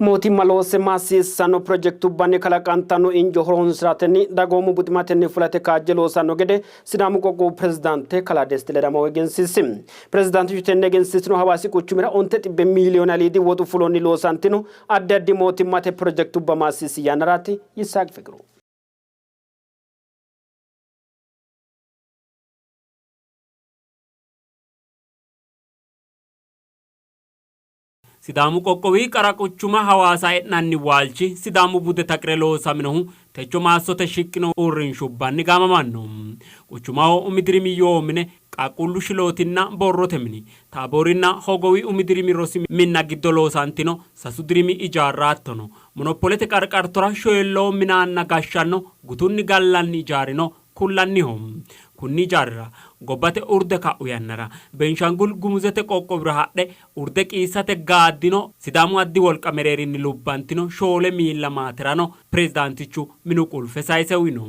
Mootimma loosse maassiissanno pirojekitubbanni kalaqantanno injo horoonsi'ratenni dagoomu buximatenni fulate kaajje loosanno gede Sidaamu qoqqowu pirezidaante kalaa Desti Ledamo egensiisi. Pirezidaantichu tenne egensiisino Hawaasi quchumira 9 miiliyoone aliidi woxu fulonni loosantino addi addi mootimmate pirojekitubba maassiisi yannaraati. Yisaaq Fiqru. Sidaamu qoqqowi qara quchuma Hawaasa e'nanni waalchi Sidaamu bude taqire loosaminohu techo maassote shiqqino uurrinshubbanni gaamamanno. Quchumaho umi dirimi yoo mine, qaaqquullu shilootinna borrote mini, Taaboorinna Hogowi umi dirimi rosi minna giddo loosantino sasu dirimi ijaarra hattono Monopolete qarqartora shoyilloo minaanna gashshanno gutunni gallanni ijaarino kullanniho. Kunni ijaarira gobbate urde ka'u yannara Benshangul Gumuzete qoqqowira hadhe urde qiissate gaaddino Sidaamu addi wolqa mereerinni lubbantino shoole miilla maaterano pirezidaantichu minu qulfe sayise uyno.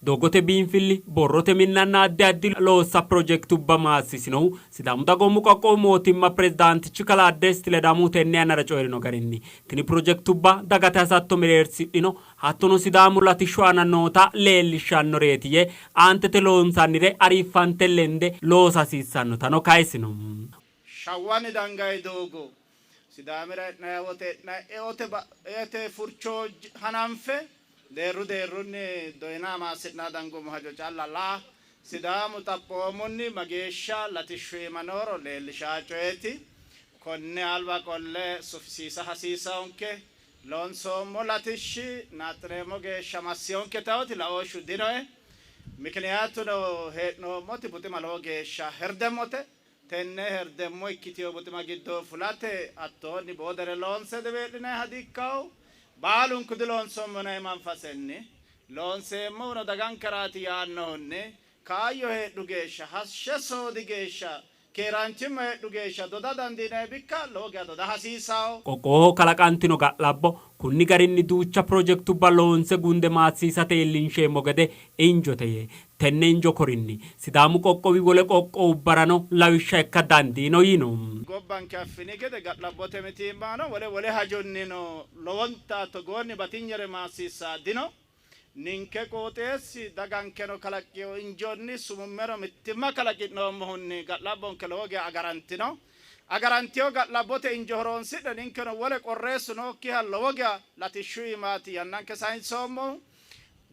Doogote biinfilli, borrote minnanna addi addi loossa pirojektubba maassiisinohu Sidaamu Dagoomu Qoqqowu Mootimma Pirezidaantichi Kalaa Desti Ledamohu tenne yannara coyi'rino garinni, tini pirojektubba dagate hasatto mereersidhino hattono Sidaamu latishshu aana noota leellishshannoreeti yee, aantete loonsannire ariiffante lende loosa hasiissannotano kayisino. Shawwani Dangayi doogo Sidaamira e'nanni wote e'nanni eote eote furcho hananfe deerru deerrunni doyina maassi'nanni dangoommo hajo calla laa Sidaamu xaphoomunni mageeshsha latishshu iima nooro leellishaa coyeeti. Konne alba qolle sufisiisa hasiisaonke. Loonsoommo latishshi naaxxineemmo geeshsha massionke tawoti laooshshu dinoe. Mikiniyaatuno hee'noommoti buxima lowo geeshsha herdemmote. Tenne herdemmo ikkitino buxima giddo fulate hattoonni boodere loonse diwee'linanniha di''ikkanno. Baalunku diloonsoommo yinanni manfasenni, loonseemmohuno dagankeraati yaannohunni kaayyo heedhu geeshsha hashshe soodi geeshsha keeraanchimma heedhu geeshsha doda dandiinanni bikka lowo geya doda hasiissanno. Qoqqowoho kalaqantino ga'labbo Kunni garinni duucha pirojektubba loonse gunde maassiisate iillinsheemmo gede injote yee, tenne injo korinni Sidaamu qoqqowi wole qoqqowubbarano lawishsha ikka dandiino yiino. Gobbanke affini gede ga'labbote mitiimmano wole wole hajonnino lowonta togoonni batinyere maassiissa dino. Ninke qooxeessi dagankeno kalaqqino injonni sumummeno mittimma kalaqi'noommohunni ga'labbonke lowo geya agarantino. Agarantino ga'labbote injo horoonsi'ne ninkeno wole qorreessu nookkiha lowo geya latishshu iimaati yannanke sayinsoommohu.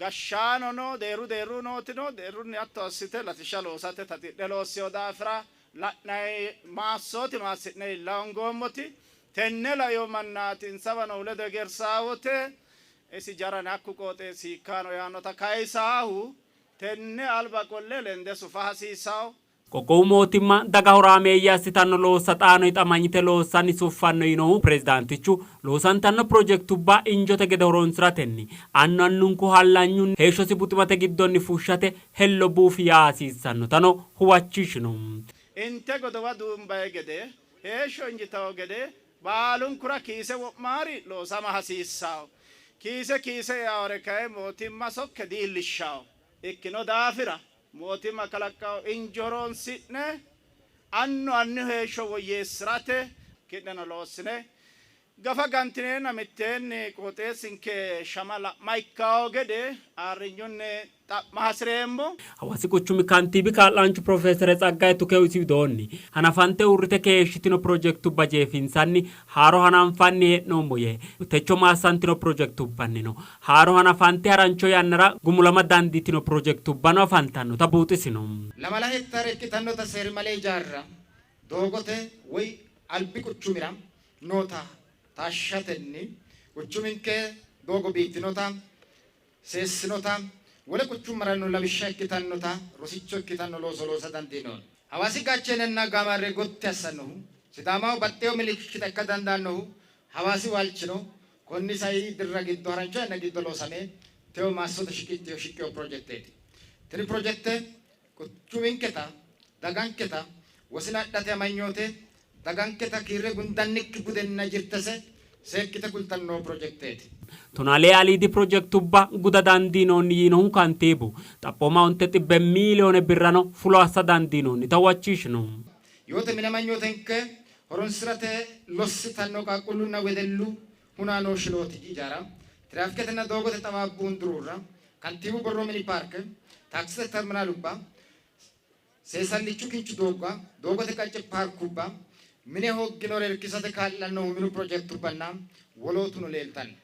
Gashshaanono deerru deerru nootino deerrunni hatto assite latishsha loosate taxidhe loossino daafira la'nanni maassooti maassi'ne iilla hoongoommoti. Tenne laino mannaati insawa noohu ledo hegersaawote Isi jarane hakku qooxeessi hiikkano yaannota kayisaahu tenne alba qolle lende sufa hasiissawo. Qoqqowu mootimma daga horaameeyye assitanno loossa xaano hixamanyite loossanni suffanno yiinohu pirezidaantichu, loosantanno pirojektubba injote gede horoonsi'ratenni annu annunku hallanyunni heeshshosi buximate giddonni fushshate hello buufi yaa hasiissannotano huwachishino. Inte godowa duumbayi gede, heeshsho injitawo gede Baalunkura kiise wo'maari loosama hasiissawo. Kiise kiise eaore kayi mootimma sokke di-iillishshawo. Ikkino daafira mootimma kalaqqawo injo horoonsi'ne annu annu heeshsho woyyeessi'rate ki'neno loossine gafa gantineenna mitteenni qooxeessinke shama la'ma ikkawo gede ayirrinyunni xa'ma hasi'reemmo. Hawaasi quchumi kantiibi kaa'laanchu Pirofeesere Tsaggaye Tukehu isi widoonni, hanafante uurrite keeshshitino pirojektubba jeefinsanni haaro hananfanni hee'noommo yee, techo maassantino pirojektubbannino haaro hanafante harancho yannara gumulama dandiitino pirojektubbano afantannota buuxisino. Lamala hektaare ikkitannota seerimale ijaarra doogote woy albi quchumira noota taashshatenni quchuminke doogo biiffinota, seessinota, wole quchummarano lawishsha ikkitannota rosicho ikkitanno looso loosa dandiinoonni. Hawaasi Gaacheenanna Gaamaarre gotti assannohu, Sidaamaho baxxeewo milikkita ikka dandaannohu Hawaasi waalchino konni sai dirra giddo harancho yanna giddo loosame tewo maassote shiqqino pirojekteeti. Tini pirojekte quchuminketa, daganketa wosina adhate amanyoote Daganketa kiirre gundannikki budenna jirtese seekkite kultanno pirojekteeti. Tonalee aliidi pirojekitubba guda dandiinoonni yiinohu kantiibu, xaphooma onte xibbe miiliyoone birrano fulo assa dandiinoonnita huwachishino. Yoote mine amanyootenke horonsi'rate lossitanno qaaqquullunna wedellu hunaano shilooti ijaara, tiraafiketenna doogote xawaabbu hunduruurra, kantiibu borro mini paarke, taaksete terminaalubba, Seesallichu kinchu doogga, doogote qacce paarkubba, mine hoogginore irkisate kaa'lannohu minu pirojekitubbanna wolootuno leeltanno.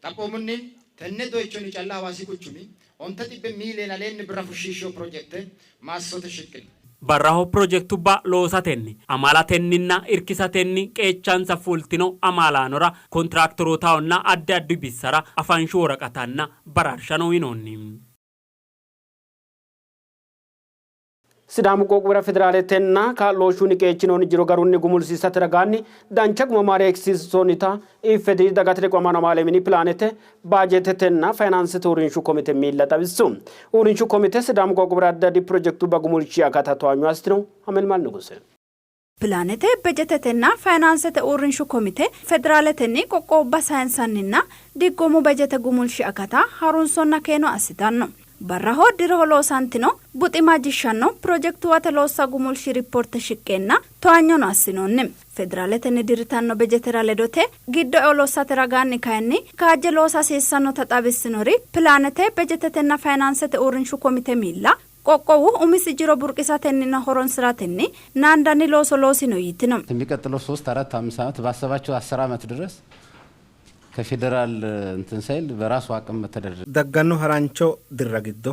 Xaphoomunni tenne doyichonni calla Hawaasi quchumi onte xibbe miiliyoone aleenni birra fushshiishshino pirojekite maassote shiqqino. Barraho pirojekitubba loosatenni, amaalatenninna irkisatenni qeechansa fultino amaalaanora, kontiraakterootahonna addi addi bissara afanshu woraqatanna baraarshano uyinoonni. Sidaamu qoqqowira federaaletenna kaa'looshshunni qeechinoonni jiro garunni gumulsiisate ragaanni dancha guma maareekkisiinsoonnita IFDR Dagate Riqiwamaano Amaale Mini Pilaanete, Baajeetetenna Fayinaansete Uurrinshu Komite miilla xawissu. Uurrinshu komite Sidaamu qoqqowira addi addi pirojekitubba gumulshi akata towaanyo assitino. Hamelmaal Nuguse. Pilaanete, bejetetenna fayinaansete uurrinshu komite Federaaletenni qoqqowubba sayinsanninna diggoomu bejete gumulshi akata harunsonna keeno assitanno. Barraho diroho loosantino buxima ajishshanno pirojektuwate loossa gumulshi rippoorte shiqqeenna towaanyono assinoonni. Federaaletenni dirritanno bejetera ledote giddo eo lossate ragaanni kayinni kaajje loosa hasiissannota xawissinori pilaanete, bejetetenna fayinaansete uurrinshu komite miilla, Qoqqowu umisi jiro burqisatenninna horonsi'ratenni naandanni looso loosino yitino. የሚቀጥለው ሶስት አራት አምስት ዓመት ባሰባቸው አስር ዓመት ድረስ ከፌዴራል እንትን ሳይል በራሱ አቅም መተዳደር Dagganno harancho dirra giddo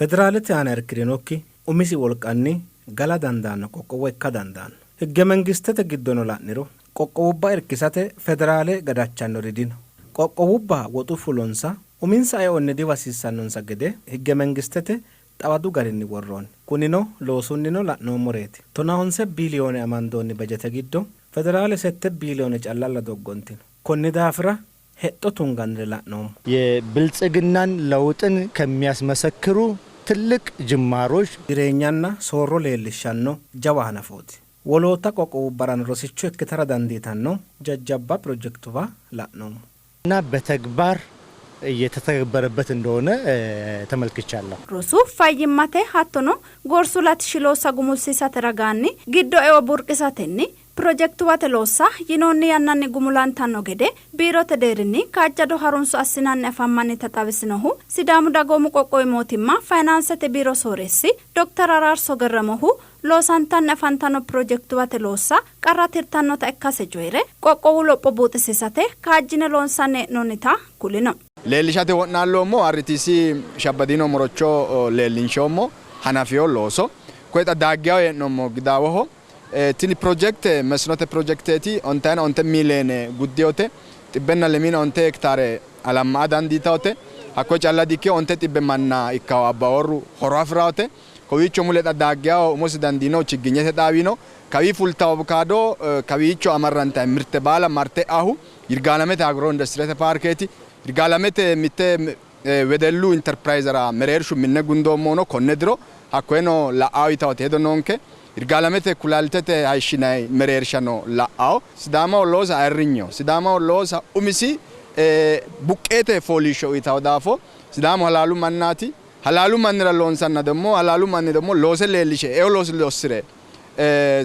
federaalete aana irki'rinokki umisi wolqanni gala dandaanno qoqqowo ikka dandaanno. Higgemengistete giddono la'niro qoqqowubba irkisate federaale gadachannori dino. Qoqqowubba woxu fulonsa uminsa eonni diwa hasiissannonsa gede higgemengistete xawadu garinni worroonni. Kunino loosunnino la'noommoreeti. Tonahonse biliyoone amandoonni bejete giddo federaale sette biliyoone callalla doggontino. Konni daafira hexxo tungannire la'noommo. የብልጽግናን ለውጥን ከሚያስመሰክሩ ትልቅ ጅማሮች Jireenyanna soorro leellishshanno jawa hanafooti. Wolootta qoqqowubbarano rosicho ikkitara dandiitanno jajjabba pirojektuwa la'noommo. እና በተግባር እየተተገበረበት እንደሆነ ተመልክቻለሁ። Rosu, fayyimmate hattono gorsu latishshi loossa gumulsiisate ragaanni giddo eo burqisatenni pirojektuwate loossa yinoonni yannanni gumulantanno gede biirote deerrinni kaajjado harunso assinanni afammannita xawisinohu Sidaamu Dagoomu Qoqqowi Mootimma Fayinaansete Biiro Sooreessi Dokter Araarso Gerremohu, loosantanni afantanno pirojektuwate loossa qarra tirtannota ikkase coyi're, qoqqowu lopho buuxisiisate kaajjine loonsanni hee'noonnita kulino. Leellishate wo'naalloommo RTC Shabbadiino Morocho leellinshoommo hanafino looso. Koye xa daaggiyaho hee'noommo Gidaawoho. Tini pirojekte mesnote pirojekteeti. Ontayina onte miiliyeene guddinote. Xibbenna lemiina onte hektaare alamma'a dandiitawote. Hakkoye calla dikkino onte xibbe manna ikkawo abbaworru horo afi'rawote. Kowiicho mule xa daaggiyaho umosi dandiino chigginyete xaawi no. Kawii fultawo abukaado kawiicho amarrantayi mirte baala marte e'ahu Yirgaalamete Agro Industirete Paarkeeti. Yirgaalamete mitte wedellu Interpirayizera mereershu minne gundoommohuno konne diro hakkoyeno la'awo yitawoti hedo noonke. Yirgaalamete kulalitete hayishshinayi mereershano la'awo. Sidaamaho loosa ayirrinyeho. Sidaamaho loosa umisi buqqeete fooliishsho uyitawo daafo Sidaamu halaalu mannaati. Halaalu mannira loonsanna demmo halaalu manni demmo loose leellishe eo loosi lossire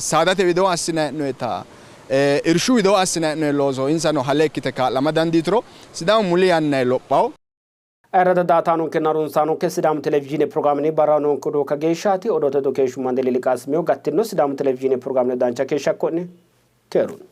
saadate widoo assinanni hee'noyita irshu widoo assinanni hee'noyi looso insano hale ikkite kaa'lama dandiituro Sidaamu muli yannanni lophawo. Ayirradda daaataanonkenna harunsaanonke Sidaamu Televizhiine pirogiraamenni barraho noonke odoo kageeshshaati. Odoote ledo keeshshummo Andele Liqaasimiyo. Gattinno Sidaamu Televizhiine pirogiraame ledo dancha keeshsha ikko'ne. Keerunni.